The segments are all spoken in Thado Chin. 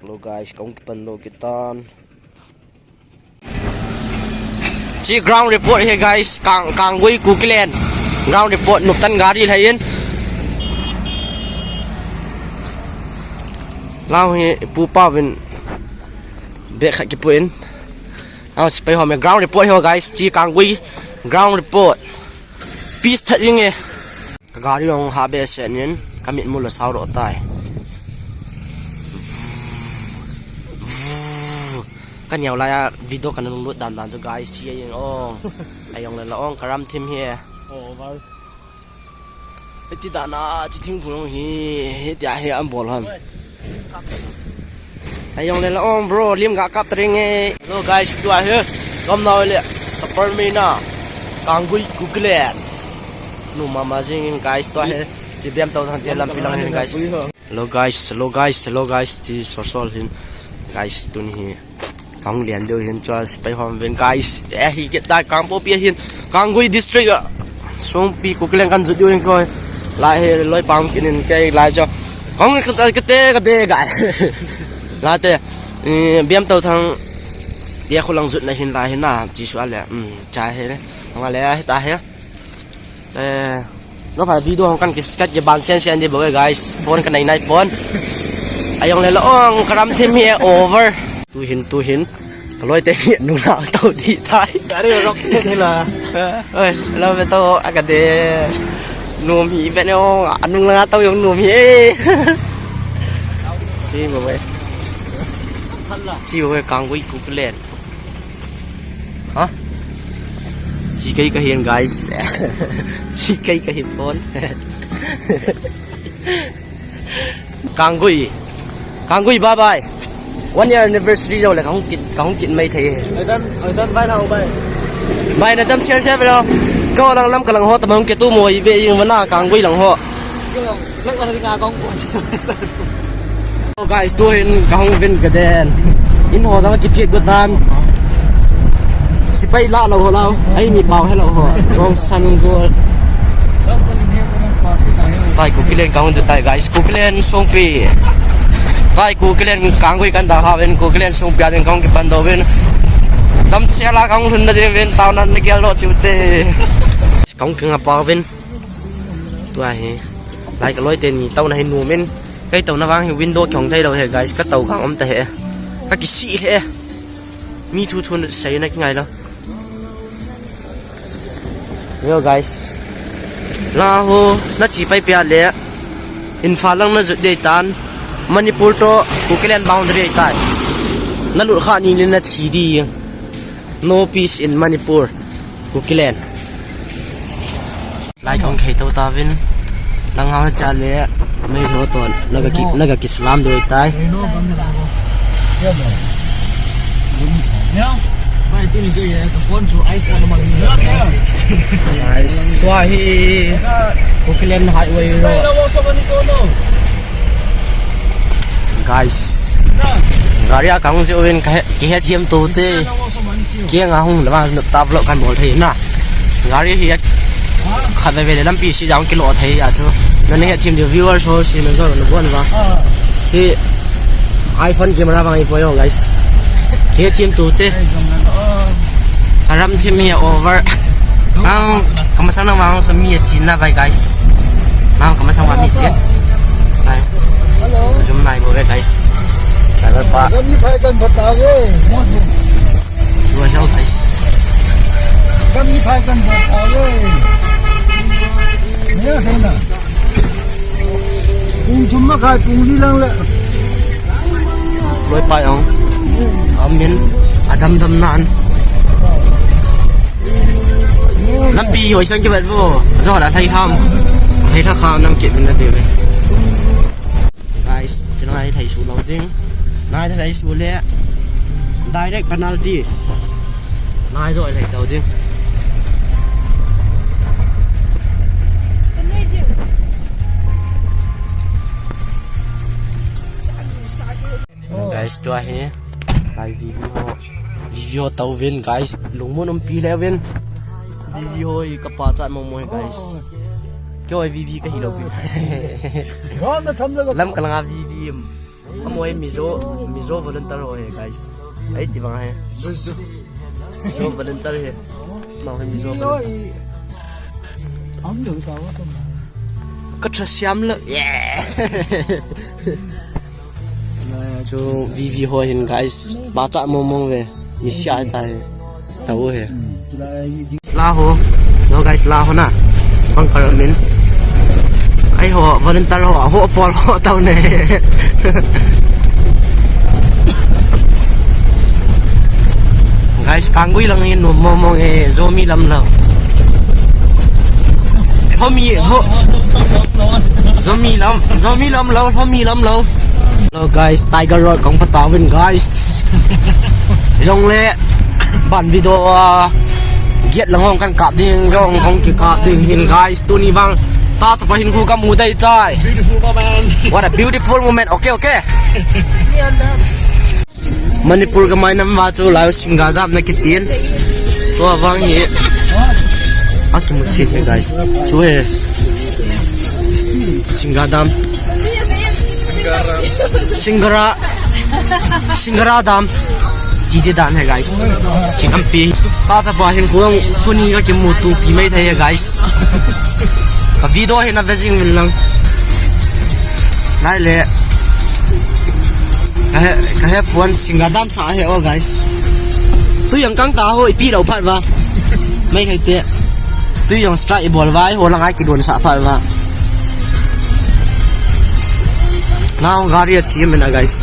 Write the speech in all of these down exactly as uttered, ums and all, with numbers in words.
Hello guys, kong kipan lo kitan. Chi ground report hi guys, Kang, Kanggui Kukiland. Ground report nuptan gari lhai in. Lang hi pupa vin bek khat kipu in. Ang sipai ho me ground report hi ho guys, chi Kanggui ground report. Peace that ing e. Ka gari jong ha behseh in, ka mit mu la sao ro tai. Ka neo lai a video ka nung lut dan dan chu guys, chi a ing ong. A jong le la ong ka ram thim hi. Oh, wow. Iti dan a chi thing phung hi, hi tia hi an bol ham. Ayong le la ong bro, lim ga kap tring e. Hello guys, tua hi. Kom nau le. Super Mina. Kanggui Kukiland. Nu mama jing guys, tua hi. Chi biam tau thang te lampi lang hin guys. Hello guys, hello guys, hello guys. Chi so sol hin. Guys, tun hi. Kang lian deu hin chua sipai hom ven guys. Eh, hi kit da Kangpokpi hin. Kanggui district a. Songpi Kukiland kan jut deu hin koi. Lai hi loi pam kin in kei lai cho. Kong ka ta ka te ka te gai. La te. Eh, biam tau thang. Tia khulang jut na hin lai hin na. Chi sua le. Hmm, cha he le. Hong le hi ta he. Eh, no pa video hong kan kis kat ke ban sen sen di bo guys. Phone ka nai nai phone. Ayong le la ong ka ram thim hi over. Tu hin, tu hin. Ka loi te hi nung na tau di tai. Gari rock te ni la. Oi, lo be to a ka de. Num hi be no, anung la tau jong num hi. Si mo we. Si mo we Kanggui Kukiland. Ha? Chi kei ka hin guys. Chi kei ka hin phone. Kanggui. Kanggui bye bye. One year anniversary jo le ka hung kit, ka hung kit mai thei. Ai dan, ai dan bye now bye. Bye na dam share share lo. Ko lang lam ka lang ho ta hung ke tu mo i be ing mana Kanggui lang ho. Hello guys, tu hin ka hung vin ka den. In ho jang kipit go tan. Sipai la lo ho lau. Ai mi pau hello ho. Jong san gol. Tai Kukiland ka hung tu tai guys. Kukiland Songpi. Tai Kukiland Kanggui kan da ha vin Kukiland Songpi a din ka hung kipan do vin. Dam chela ka hung hun na din vin tau nan ni gel lo chiu te. Ka hung kinga pa vin. Tua hi. Lai ka loi te ni tau na hi numin. Kei tau na vang hi window kiong thei lo he guys. Ka tau gang om ta he. Ka kisi he. Mi thu thu sei na ki ngai lo. Yo guys. La ho na chi pai pia le. Imphal lang na jut dei tan. Manipur to Kukiland boundary tai. Na lut kha ni le na thi di. No peace in Manipur. Kukiland. Lai kong khei to ta vin. Nang hao cha le. Mai lo ton. Naga ki, naga ki salam doi tai. Guys, tua hi Kukiland Highway ro. Guys. Gari a kang jeh uvin ka he, ki het hiam to te. Kiang a hung lama ta vlog kan bol thei na. Gari hi khat ve ve le lampi si jang kilo thei a chu. Na ne het hiam de viewers ho si na jo na bon ba. Si iPhone camera bang i po yo guys. Ki het hiam to te. Ka ram thim hi over. Ang kamasang nang vang sa mi a chin na vai guys. Ang kamasang vang mi chin. Vai. Zoom nai bo ve guys. Driver pa. Gam ni phai kan bata ve. Chua hel guys. Gam ni phai kan bata ve. Ne thei na. Pung thum makhai, pung li lang le. Loi pai ong. Amin. Adam dam nan. Lampi hoi sang kibat bo. Jo la thai kham. Thai kha kham nam kit min na te ve. Guys, chuna ai thai su lo ding. Nai thai su le. Direct penalty. Nai jo ai thai tau ding. Guys, tua hi. Lai video. Video tau vin, guys. Lungmon um pi le vin. Video hi ka pa chat mo mo hi, guys. Kyo hi V V ka hi lo vin. Ram na tham la. Lam ka langa V V. Amo hi Mizo, Mizo volunteer ho hi, guys. Ai ti bang hi. Mizo volunteer hi. Amo hi Mizo volunteer. Ka tha siam le. Yeah. Chu V V ho hin, guys. Ba cha mong mong ve. Ni sia ta hi. Tau he. La ho. No guys, la ho na. Bang kar min. Ai ho, volunteer ho, ho pol ho tau ne. Guys, Kanggui lang hin nom mong mong e, Zomi lam lo. Lhomi, ho. Zomi lam, Zomi lam lo, Lhomi lam lo. Hello guys, Tiger Road kong patauvin guys. Jong le ban video a giat lang hong kan kap ding, jong hong kikap ding hin guys. Tuni vang ta chapa hin khu kamu dai tai. Beautiful moment. What a beautiful moment. Okay, okay. Manipur ka mainam va chu lai Singa Dam na kitin. Tua vang hi. Akimu chin hi guys. Chu he. Singa Dam. Singara. Singara Dam. Titi dan he guys. Chinampi. Pa chapa hin kuang kuni kakimutupi mai thei he guys. Ka video hi na vejing min lang. Lai le. Kahe, kahe puan Singa Dam sa he o guys. Tui jong kang ta ho ipi lo phat va. Mai khai te. Tui jong strike ibol va ho lang ai kidon sa phat va. Now gari achi mina guys.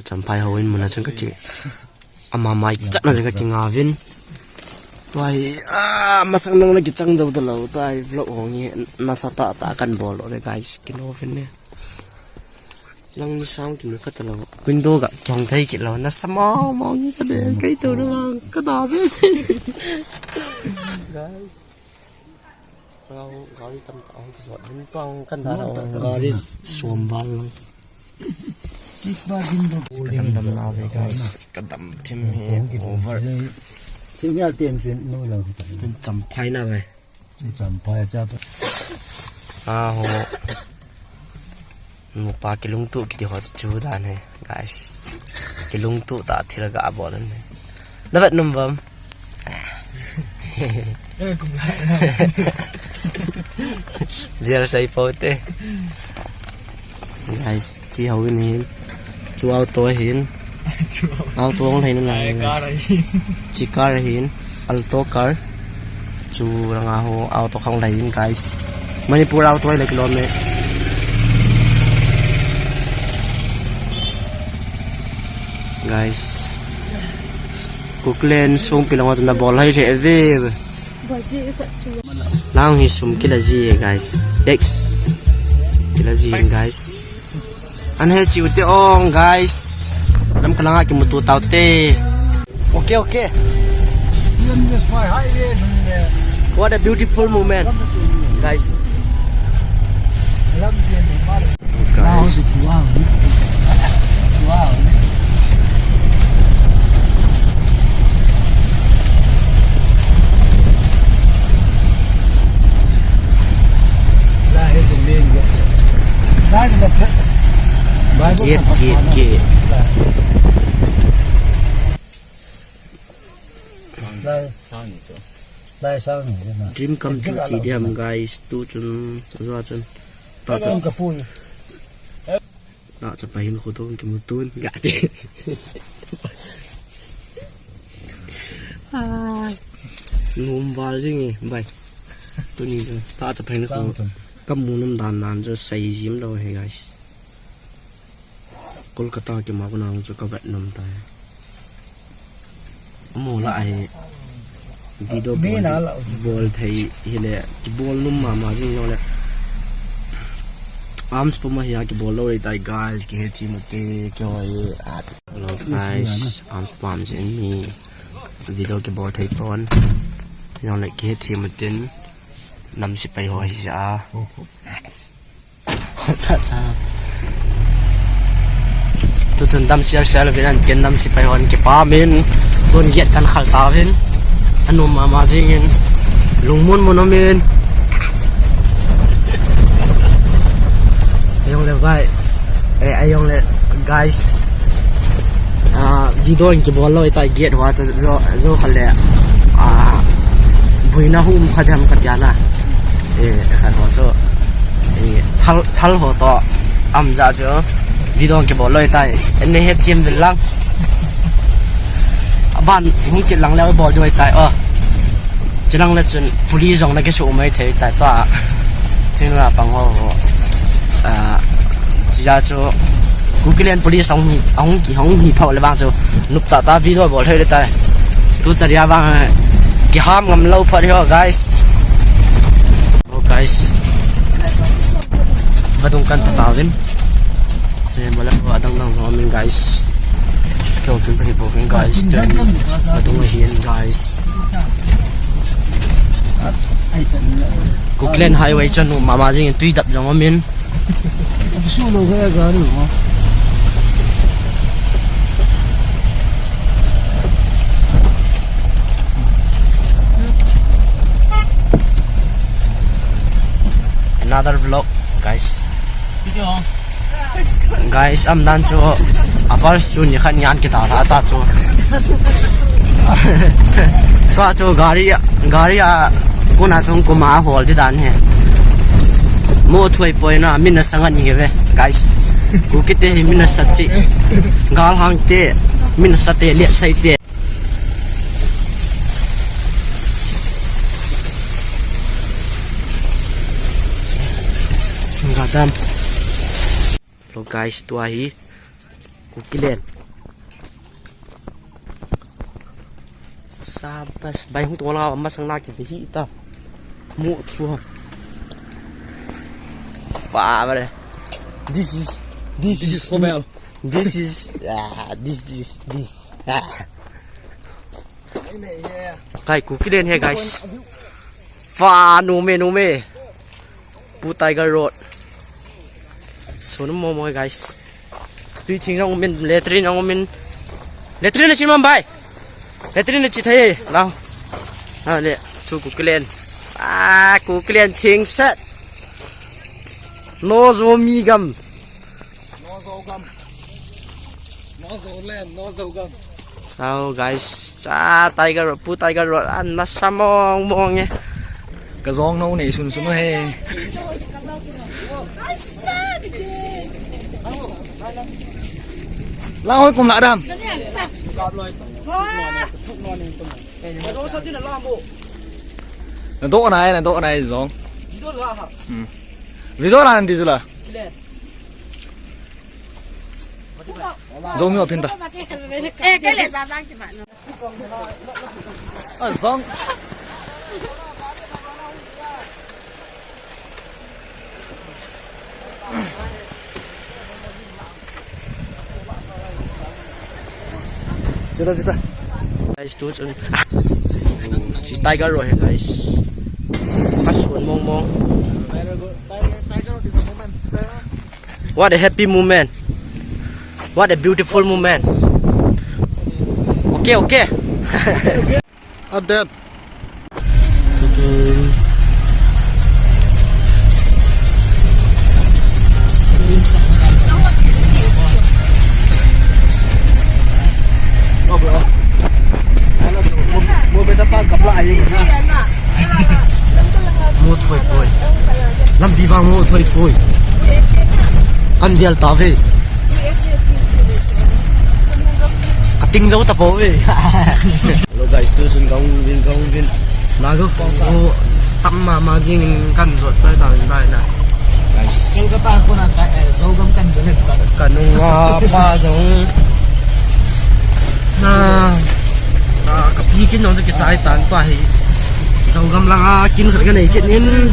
Champhai ho in muna chang kaki. Ama mai chatna jeng ka kingauvin. Tua hi, ah, masang nang na kichang jou talou. Tua hi vlog hong hi nasa tah tah kan bol lou le guys. Kinouvin ne. Lang ni sound kimu kha talou. Window ga kihong thei kit lou. Nasa mong mong ka de, kei to na lang ka da be se. Guys. Gari tam ta hong kijot din pang kan da na hong gari som val lang. Ka dam dam na ve guys. Ka dam thim hi over. Tin Champhai na ve. Tin Champhai cha pa. Ah ho. Nupa kilungtuh kiti ho chu dan he guys. Kilungtuh ta thil ga bol an he. Na vet nom vam. Biar sai pote. Guys, chi ho in hin. Chu auto hin. Auto hong lai na lai guys. Chi car hin. Alto car. Chu ranga ho auto khong lai in guys. Manipur auto lai kilom e. Guys. Kuklen sung pilang wa na bol hai le ve. Lang hi sum kila ji guys. Text. Kila ji guys. An he chiu te ong guys. Lam kalanga kimutu tau te. Okay, okay. What a beautiful moment, guys. Guys. Gate, gate, gate. Dream come true ti diam guys, tu chun, zua chun. Ta chun. Ta chapa hin khu tong kimu tun ga ti. Ai. Nom val jing e bai. Tuni chu ta chapa hin khu kamu nom dan nan chu sei jim lou he guys. Kolkata kima ko nang chu ka vet nom tai. Amo la hi video bol thei hile kibol nom mama jing jong le. Arms pump a hi a kibol lou tai guys, kihe thim ute, kihoi at. Hello guys, arms pump jing mi video kibol thei pon. Jong le kihe thim utin nam sepai ho hi ja. Cha cha. Tu chun dam sial sial vin an ken nam sepai hon kipah min. Tun gate kan khal tauvin. Anom mama jingin. Lungmon mon umin. Bai, eh, ayong le, guys. Ah, video in kibol lou tai, gate hoa chu jo, jo khat le. Ah, buina hum khat ham khat ya na. Eh, khat hoa chu. Eh, thal, thal ho to. Am ja chu. Video in kibol lou tai. Ene he thiam de lang. Aban, hung kit lang le bol doi tai. Oh. Chilang le chun police jong na kisu mai thei tai ta. Thing la pang ho. Ah, chia chu Kukiland police hung hi, hung ki, hung hi thau le bang chu. Nup ta ta video bol thei le tai. Tu ta ria bang, eh, kiham ngam lou phat ho, guys. Oh, guys. Vadung kan ta ta vin. Che, mala ko adang dang jong amin, guys. Kyo, kyo, kyo, kyo, guys. Vadung ahin, guys. Kukiland Highway chanu mama jing tui dap jong amin. Another vlog, guys. Guys, am dan chu, a pars chu ni khat nyan kita tha ta chu. Ta chu gari, gari a kuna chung kuma hol di dan he. Mo thuai poi na, min na sanga ni he ve, guys. Kukite hi min na sa chi. Gal hang te, min na sa te, liat sai te. Singa dam. Hello guys, tua hi Kukiland. Sabas, bai hung tola masang na ki hi ta. Mu thua. Ba ba le. This is, this is, this is, ah, this, this, this. Ah. Kai, Kukiland he, guys. Fa, no me, no me. Pu Tiger Road. Sun mo mo, guys. Tui thing jong min, latrine jong min. Latrine na chin man bai. Latrine na chi thei. Lao. Ha le, chu Kukiland. Ah, Kukiland thing set. No Zomi gam. No Zogam. No Zoland, no Zogam. Sao guys, cha Tiger Road, Pu Tiger Road, an nasa mong mong e. Ka jong no nei sun sun he. Lang hoi kum la dam. Na do na e, na do na e jong. Hmm. Video la nan ti chu la. Jong mi opin ta. Eh, kei le sa sang ki ma no. A jong. Sita, sita. Guys, tu chun. Si Tiger Road he, guys. Ka sun mong mong. What a happy moment. What a beautiful moment. Okay, okay. At that. Mo thoi poi. Lampi vang mo thoi poi. Kan vial ta ve. Ka ting jo ta po ve. Hello guys, tu sun kong vin kong vin. Naga kong ko tam ma ma jing kan jot chai ta vin bai na. Guys. Kolkata ko na ka, eh, Zogam kan jot ta. Ka nung a pa jong. Na, na, ka pi kin jong ki chai tan tua hi. Zogam langa kin khat ka nei kit nin.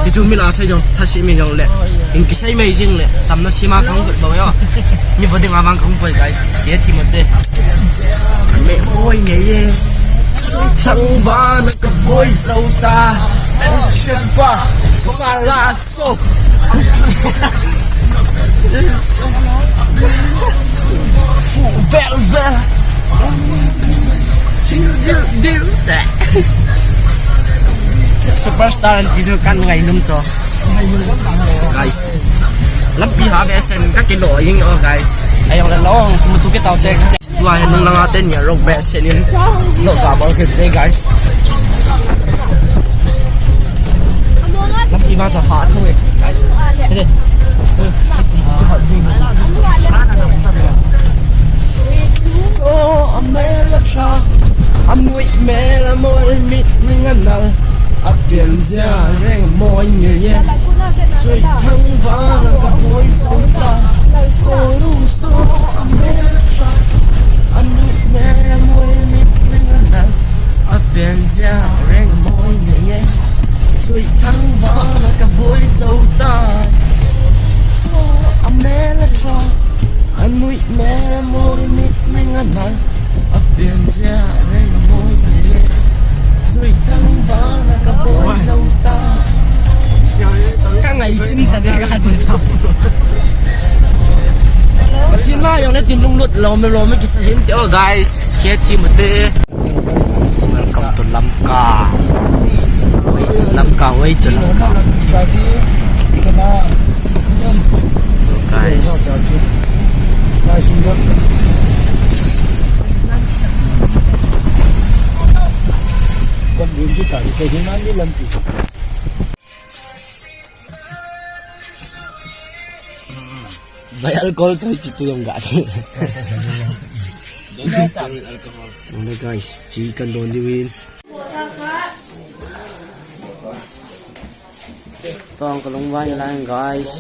Ti chu mi la sai jong, tha si mi jong le. In ki sai mai jing le. Cham na si ma kong kut bo yo. Mi bo ding a mang kong poi, guys. Ke thi mo te. Me hoi ne ye. Sui thang va na ka boi zau ta. Action pa. Sala so. Fu vel vel. Dil, dil, dil. Superstar and teacher kan ngai num cho. Guys. Lampi ha behseh in kakilo jing o guys. Ahijongle lung kimuto kit taute. Tua hi nung langa teni a road behseh in. Lo ka bol kit te guys. Lampi vang chu ha thou e guys. Hede. So a mel a cha, a mui mel a moi mi ning a nal. A pian jia reng moi nge ye. Chui thang vana ka boi so ta. So ru so a mel a cha, a mui mel a moi mi ning a nal. A pian jia reng moi nge ye. Chui thang vana ka boi so ta. So a mel a cha, a mui mel a moi mi ning a nal. A pian jia reng moi nge ye. Chui thang vana ka boi so ta. Ka ngai chim ta be ka ti sa. Pathen ma jong le tin lunglut lo me lo me kisa hin te o guys. Khe ti mate. Welcome to Lamka. Way to Lamka, way to Lamka. Guys. Bai alcohol tu chi tu jong ga. Alcohol. Guys, chi kan don diu hin. Tong kalung vai lai guys.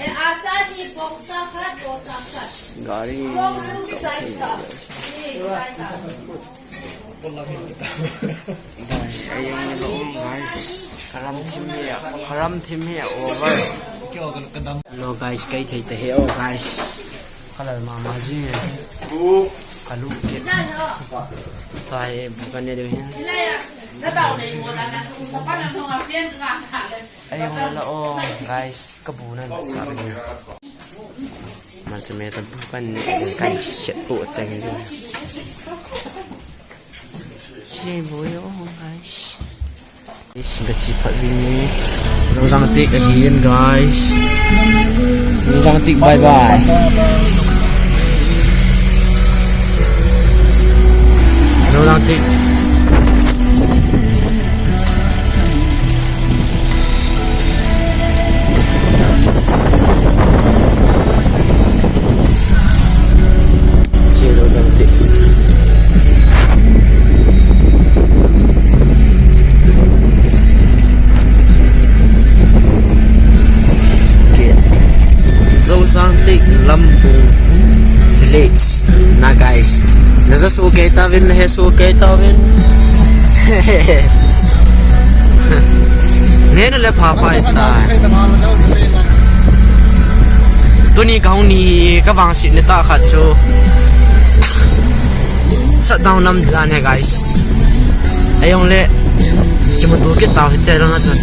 Eh, asa ni box sa khat, box sa khat. Gari. Box sa khat. Ni, khat. Guys, ayun yung loob, guys. Karam team niya. Karam team niya, over. Hello, guys, kay tay tayo, guys. Kalal mama jin. Kalu kit. Tayo, bukan niya din. Ayun, wala, oh, guys, kabunan sa akin. Malta meta bukan ni, kan shit po, thank you. Che boy, oh, guys. Is gachi phat vin ni. Zozang tik ahin, guys. Zozang tik, bye bye. Zozang tik. Zozang tik Lambu village. Na guys, na ja su ke ta vin, na he su ke ta vin. Ne na le pha pha ta. Tuni ka hung ni ka vang sit ni ta khat chu. Shutdown lam dan he guys. Ayong le. Kimutu kit tau hite lo na chun.